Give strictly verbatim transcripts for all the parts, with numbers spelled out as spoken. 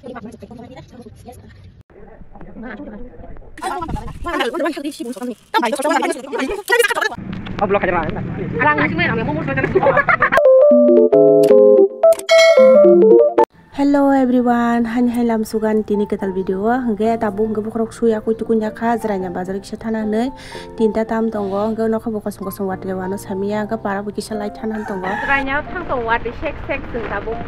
Hello everyone, hani hai lam sugan tini kwtal video o. Hwnkhe tabuk hwnkhe bokhorok suya koi tukui ya kha, jwraini bazar kisa thana hwnwi tinta tam tongo. Hwnkhe nokha bo kosom kosom watwi wano samiya, hwnkhe para bo kisa light thana tongo. Jwraini thang tongo watwi sek sek chwng tabuk.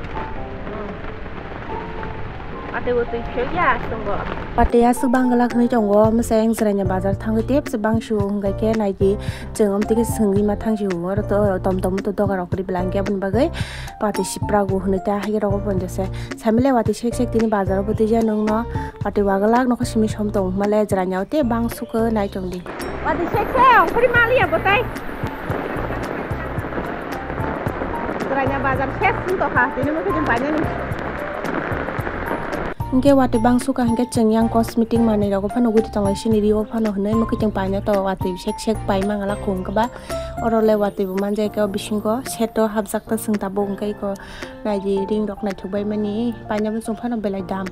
Watwi watwi phiyok ya chwngbo. Watwi aswk bangla hwnwi tongo, mwsai ang jwraini bazar thangwi tepsa bangsu hwnkhe khe naidi chwng omtwi khe swngwi ma thangsi hwngo, oro to tom tom to doga rok kwrwi bwla hwnkhe aboni bagwi. Watwi siprago hwnwi ta hai rokbo ponjase. Samile watwi sek sek tini bazaro bwtwi ja nwngno watwi waglak nokho simi som tong hwnmale jwraini o tei bang sukhe nai tongdi. Watwi sek sek ongkhorwi maliya bwtai. Jwraini bazar sek wng tongkha tini mukhe chwng painani. Hwnkhe watwi bang sukha hwnkhe chwng yang cosmetic manwi rogo phano guri tonglai sini rio phano hwnwi mukhe chwng paina to watwi sek sek pai mangala khung khe ba. Oro le watwi bo manja khe o bisingo seto hapjak ta chwng tabuk hwnkhe iko. Naidi ring rok naithok bai mani paina bo chwng phano belai dam.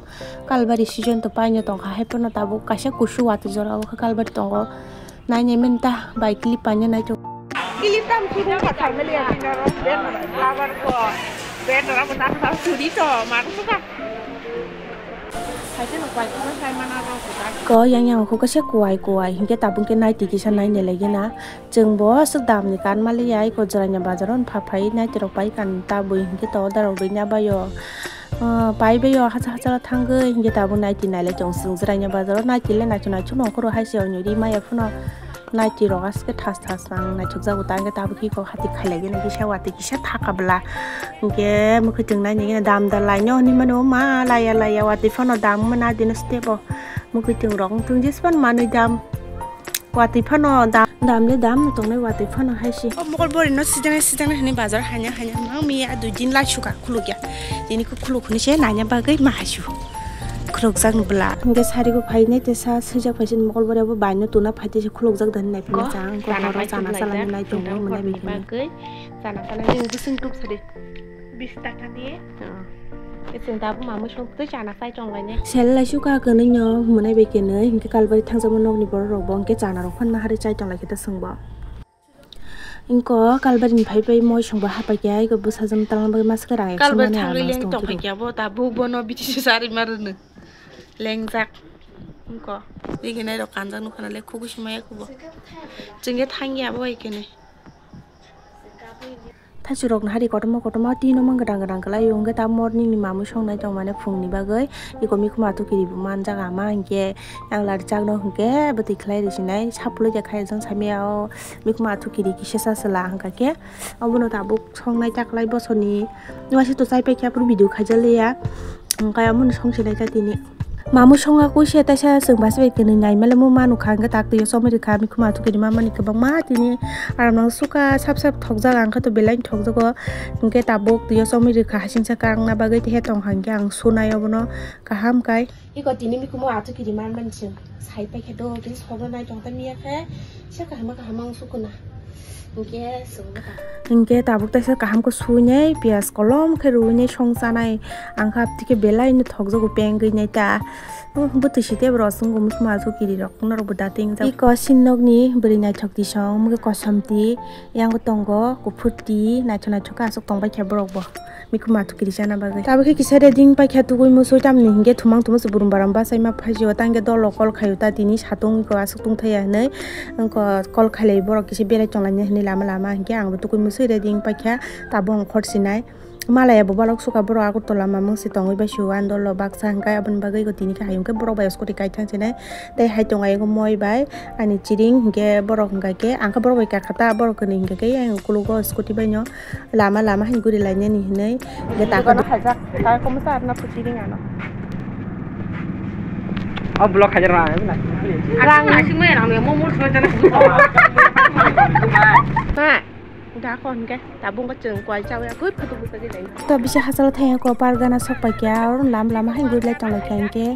Kalbari season to paina tongkha hai phano tabuk kaisa kusu watwi jora o khe kalbari tongo. Nainai mani ta bai clip paina naithok. Clip tam sini ka tharmeli ya ring rok ben rubber ko ben rok ta ta suri to mar suka. Hai phano bai ko sai mana rok ta. Ko yang yang ko kaisa kuai kuai hingke tabuk ke naiti kisa naine lagi na. Chwng bo aswk dam ni kan maliya, iko jwraini bazar o pha phai naiti rok pai kan ta bui hinkhe to order rok rwina bai o. Ah, pai bai o hacha hacha o thangwi hinkhe tabuk naiti nailai tong chwng jwraini bazar o naiti le naithok naithok nongkhoro hai se onyo ri maya phano naiti rok aswk thas thas ang naithok jago ta hinkhe tabuk iko hati khailai gana kisa watwi kisa thaka bwla hinkhe mwkhwtwng naini gana dam da laino hinwi mano ma laya laya watwi phano dam wngmano adino step o mwkhwtwng rok wngthung jespan manwi dam. Watwi phano dam, dam le dam no tongnai watwi phano hai se. O mokol bori no sijaknai sijaknai hwnwi bazar hanya hanya mang mi a dui din lai suka khuluk ya. Tini khe khuluk hwnwi se naina bagwi ma haisu. Khuluk jak bwla. Hwnkhe sari bo phai nai tesa swijak phai se mokol bori bo bai no tuna phai tesa khuluk jak dan nai phina chang ko horo chana chala nai tongo mwnai bai khe. Chana chala ni bising tuk sari. Bis taka ni. Chwng tabuk mamwi song twi chana chai tong lainai. Sel lai suka kwnwi no hwnwi bai kwnwi hinkhe kalbari thangjakma nokni borok rok bo hinkhe chana rok phano hari chai tong lai khe ta chwng bo. Inko kalbari ni phai phai moi song bo hapai khe aiko bwsajwk talna bagwi masa khe rang kalbari thangwi leng tong phai khe bo tabuk bono B T C sari ma rwno lengjak. Inko digi nai rok kanjak nukha na le khugui sima ya khubo. Chwng khe thang ya bo bai kwnwi. Thaichuk rok no hari kotorma kotorma twi no mang gwnang gwnang kwlai o, hwnkhe ta morning ni mamwi songnai tong mani phung ni bagwi iko mikuma athukiri bo manjak ama, hinkhe yang lari chak no hinkhe bwtwi khlai rwsinai sapuloi de khai jang samya o mikuma athukiri kisa sa sela hwnkha khe obono tabuk songnai ta kwlai bosor ni waisa to chai paikhe aphuru video khaijak liya. Hwnkhe omono songse lai ta tini. Mamwi songya koi se taisa chwng bachai bai kwnwi nai male mo manu kha hwnkhe tak twi o chomwi rwkha mikuma athukiri ma mani kwbangma tini aram nang suka sap sap thokjak ang khe to belai thokjago hwnkhe tabuk twi o chomwi rwkha hasingsa kangna bagwi tei he tong kha hwnkhe ang sunai obono kaham kai. Iko tini mikuma athukiri ma mani chwng sai paikhe do tini sokno nai tong ta miya khe se kaham kaham ang sukuna. Hinkhe tabuk taisa kaham khe suinai piyaj kolom khe ruinai song chanai ang kha tike belai no thokjago peng gwi nai ta. Bwtwi si tei borok aswk mikuma athukiri rok norok bo dating jak. Iko sin nokni bwrwi naithok tisong mokhe kosom ti yango tongo kuphur ti naithok naithok khe aswk tongbai khe borok bo. Mikuma athukiri chana bagwi. Tabuk khe kisa ready wng paikha tugui musui tamni hinkhe thumang thumang se burum baram bachaima phaisio tangkhe dolo call khaio ta tini satung iko aswk tungthaya hinwi. Wngkha call khailai borok kisa berai tonglainai hinwi lama lama hinkhe ang bo tugui musui ready wng paikha tabuk ang khorsinai. Malaya bo balok sukha borok Agartala mamung se tongwi baisio andolo baksa hinkhe aboni bagwi iko tini khe hayung khe borok bai scooty kaithang sinai. Tei hai tongo ayung moi bai ani chiring hinkhe borok hinkha khe ang khe borok bai kakha ta borok kwnwi hinkha khe ayang ukologo scooty bai no. Lama lama hai guri lainani hinwi. Hwnkhe ta dukano khaijak, ta komo sa arna phuchi ring ano. O block khaijak rang ano na. Rang asing mai rang mo mur soi tane. Ha. Da kon ke tabung ba chwng kwai chawi a gud khutu busa di lai. To bisa hachalo thaya ko par gana sok pai kya or lam lama hai guri lai tong lai kya hwnkhe.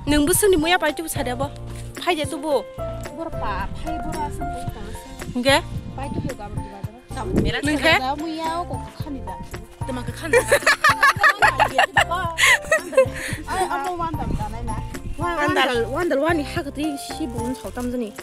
Nung bu sungni muya pai tu sa de bo. Phai de tu bo. Bor pa phai bor asung bor ta. Hwnkhe? Pai tu he ga bor ta. Nung khe? Muya o ko khani da. Tuma ka khan. Ai, amo wandal tanai na. Wandal, wandal wani hakati si bun sautam jani.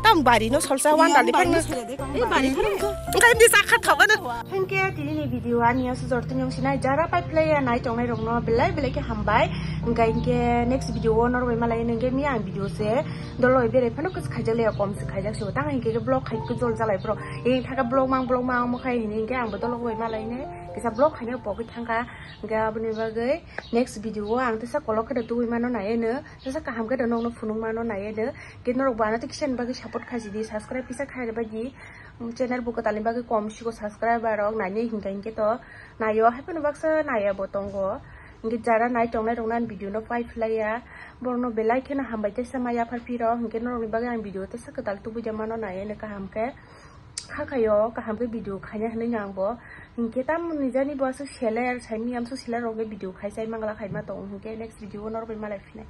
Tam bari no solsa wandal di phang. Eh, bari phang ko. Engkai di sakha thok ano. Hingke tini ni video ani asu jor tini yong sinai jara pai play ya nai tongnai rok no belai belai ke hambai. Engkai hingke next video o norbai malai nengke mi ang video se. Doloi bere phano kus khaijak le kom se khaijak se. Tang hingke ke vlog khai ku jol jalai bro. Ei thaka vlog mang vlog mang mo khai hini hingke ang bo dolok bai malai ne. Kisa vlog khaina pogwi thangkha. Hingke aboni bagwi next video o ang tesa kolok khe tubui mano nai eno. Tesa kaham khe nokno phunuk mano nai eno. Ke norok bo ano kisa ni bagwi support khaisidi, subscribe kisa khairwbaidi. Channel bo kwtalni bagwi kom siko subscriber rok nainai hingka hingke to naio, haiphano baksa naiya bo tongo. Hingke jara nai tongnai rok nang video no pai phlaiya, borok no belai kheno hambai tesa ma yaphar phiro, hingke norok ni bagwi ang video tesa kwtal tubui de mano nai eno kaham khe. Kha khaio kaham khe video khaina hinui no ang bo. Hingke tam nijani bo aswk seler, saimiyam swk seler rok khe video khai chai mangla khaima tongo, hingke next video o norok bai malai phinai.